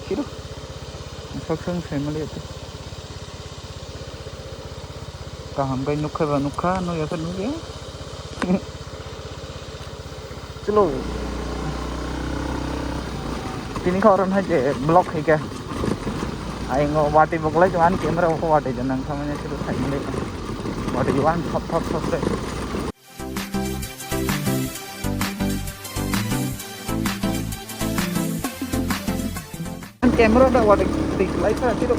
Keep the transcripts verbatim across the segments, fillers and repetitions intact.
Kiro. Sak sang family ito. Kaham kai nukha ba nukha, nukya khe nukya. Chalo. Tini kha oron hai je block hai khe. Ai ngo wati boklai to an camera ko wati je nang khamani chalo family. Wati wan thop thop thop le. Camera da wada tik lai sa tiro.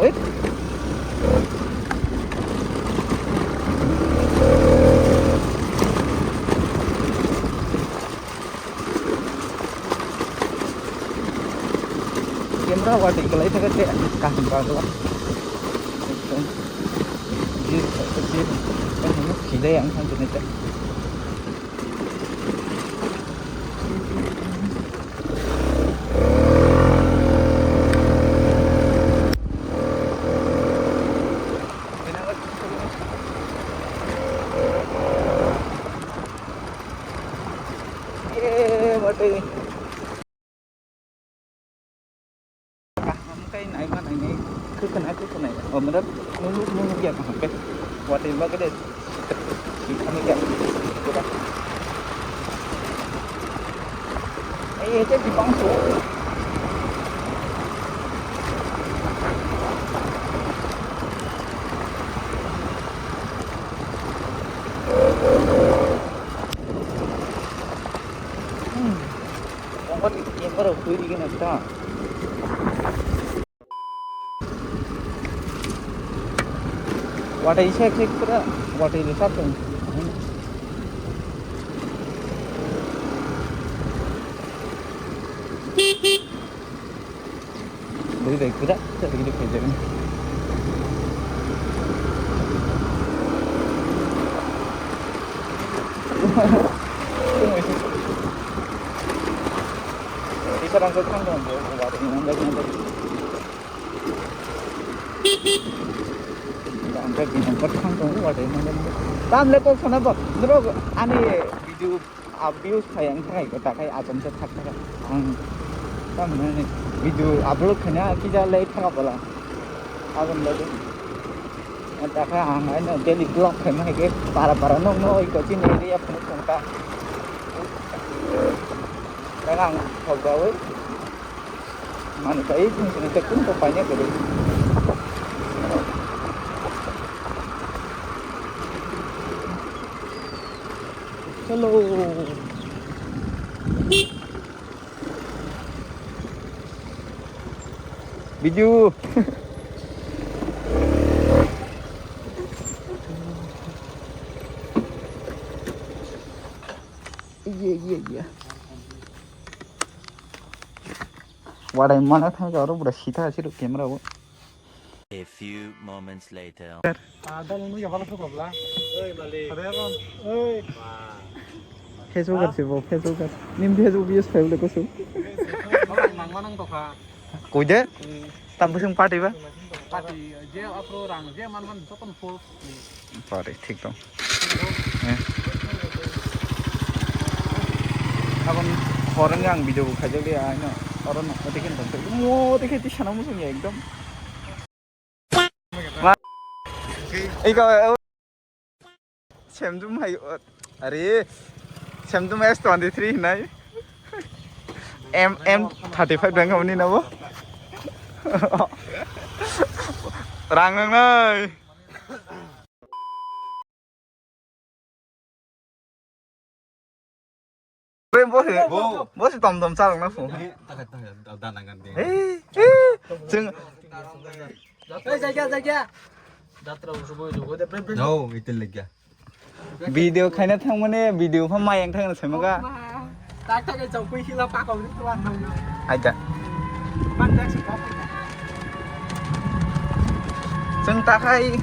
Oi. Camera wada ikalai thaga te kaham bagla. Jir, jir, kan hino sida yang kan jenis. Eh, mati. Kaham kai naima nainai, khwkhwnai khwkhwnai. O, matlab, nunuk nunuk ya kaham kai. Watwi bagwi de, si khamwi ya. Ai, ai, tei bipang su. Hmm. Bongkar ni camera khui di gini ta. Watwi sek sek pura, watwi de sat tong. Bui bai kuda, kuda bui de khaijak. Isa rang kok thang dong, watwi nang bai nang bai. Ang khe bini kok thang dong, watwi nang bai. Tam le kok sana ba, bro, ani video. A views khai ang khai ko ta khai achom se thak thak ang tam ne video upload khaina kija lei thaka bala abon lagi ta khai ang ai no daily vlog khai ma hai ke para para no no iko chini area phone phone ta ta ang thok da oi mani kai phone phone ta kun ko paine ko. Hello. Video. Iya, iya, iya. Wadai mana thang jaro bura sita siro camera bo. A few moments later. Ah, dal nung ya bala suka bla. Oi, malik. Ada apa? Oi. Wah. Facebook ar sih, Facebook ar. Nim Facebook use Facebook ko su. Orang nang mana tokha? Kuje? Hmm. Tam pusing party ba? Party, je apa orang, je man man sopan full. Pare, thik tong. Eh. Abang horeng yang video bu khajak dia, ano. Orang nak patikin tong. Mo, tiket di sana musuhnya ekdom. Ma. Iko, semjum hai, are, semjum S twenty three nai. M, M thirty five dang kami ni nabo. Rang nang nai. Bre, bo se, bo se tom tom chalok na pho. Eh, takai, takai, da, da, nangan de. Eh, eh, chwng. Ei, jagya, jagya. Jatra usuboi jugo de, bre, bre. No, itil legya. Video khaina thangmani, video pha mai ang thangna saimaga. Tak tak jong pui hila pakau ni tuan nang. Aja. Man dak si kok. Chwng takhai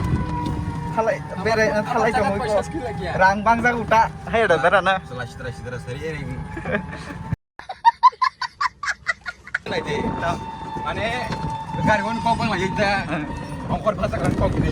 thalai berai thalai tongwi ko. Rang bangjago ta hai da dara na. Sala sitra sitra sari eri. Lai de. Mane gari on kok bang lai da. Ongkor bhasa kan kok ni.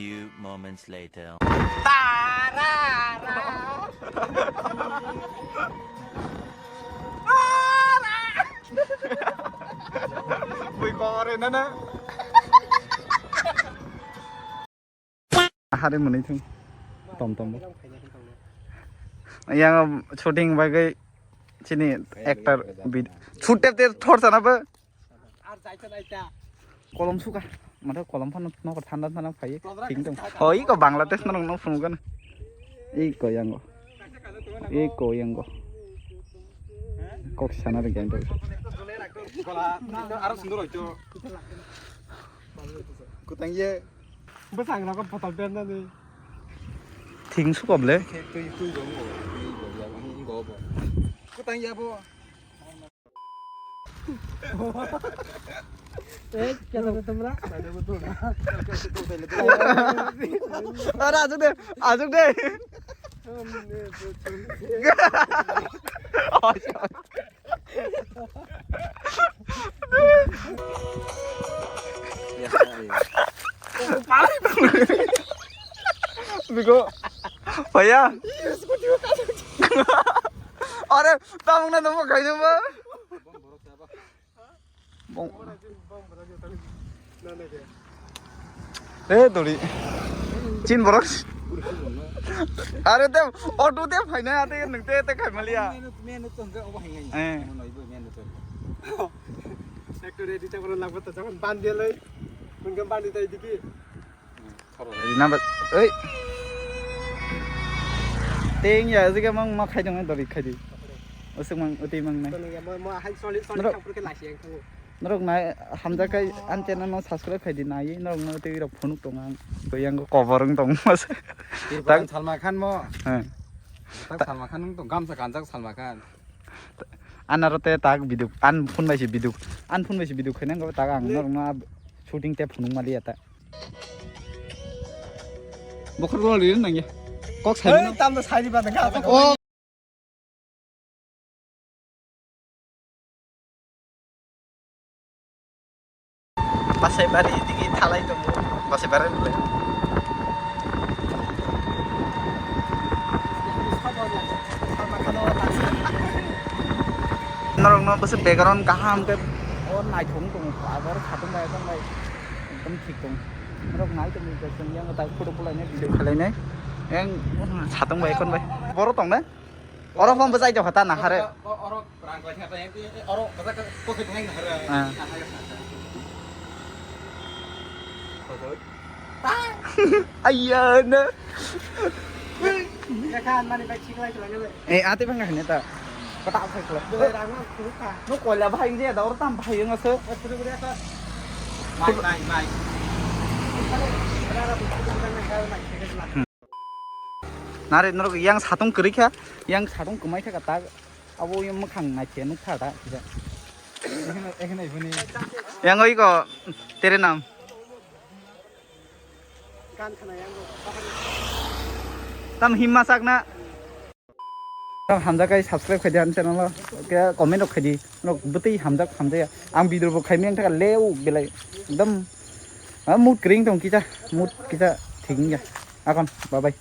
few moments later. Bui kore nana. Ahari mwnwi thung. Tom tom bo. Yang shooting bagwi chini actor bid. Shoot tep te thor sana bo. Kolom suka. Mata kolom phano nokar thanda thanda phai. Thing tong. Oh, iko Bangladesh norok no phunukgana. Iko yango. Iko yango. Kok sana de gento. Aro sundor hoito. Kutang ye. Bwsang rok photo bernani. Thing sukob le. Twi twi bo ngo, twi bo ya, ngo bo. Kutang ya bo. Eh, kaya betul lah. Ora, asuk de, asuk de. Biko, bhaiya. Are, tamung na namo khaina ba. Bong. Eh, dori. Chin borok. Are te auto te phaina ate nung te te khai malia. Eh. Tractor ready ta kono lagbo ta jaman bandi lai. Mungkin bandi tai diki. Rina ba, oi. Teng ya, jika mang ma khai dong, dori khai di. Usuk mang, uti mang nai. Kono ya, mo, mo, hai solid, solid Norok, kampur ke lasi yang thango. Norok nai, hamjak kai, an channel no subscribe khai di nai, norok no tei rok phunuk tong ang. Ko yang ko cover wng tong mas. Tirpan Salma Khan mo. He. Tak Salma Khan wng tong, gamsa kanjak Salma Khan. An aro te tak biduk, an phun bai si biduk, an phun bai si biduk khai nang tak ang norok no shooting te phunuk mali ya ta. Bokhor gol ri nang ya. Kok sai no. Tam da sai ri ba da. Oh. Basai bari digi thalai tongo. Basai bari le. Norok no bwswk background kaham ke o naithok tongo. Abar khatung bai tong bai. Ekdom thik tong. Norok nai tong bai tong yang tak photo pholai nai video khalai nai. Yang satung bai kon bai. Boro tong na? Oro phone bwsai tong kha ta nahare. Oro rang klai kha ta, oro bwsai kha, pocket thang nahare. Ah. Ayya na. Ekhan mani bai chiklai klai le. Eh, ate bang hane ta. Kata apa kala? Belai rang ma khuluk kha. No koila bhai je da oro tam bhai ngaso. Mai, mai, mai. Nare norok yang satung kwrwi kha, yang satung kwmai kha tak, abo yang mwkhang naikhe nuk kha ta kisa. Yang oi ko tere nam. Tam himma sakna. Hamjak kai subscribe khai di ani channel o, ke comment rok khai di. Norok bwtwi hamjak hamjaya. Ang video bo khai meng thaka leo belai. Ekdom, ah, mood kring tong kisa, mood kisa thik ya. Akon, bye bye.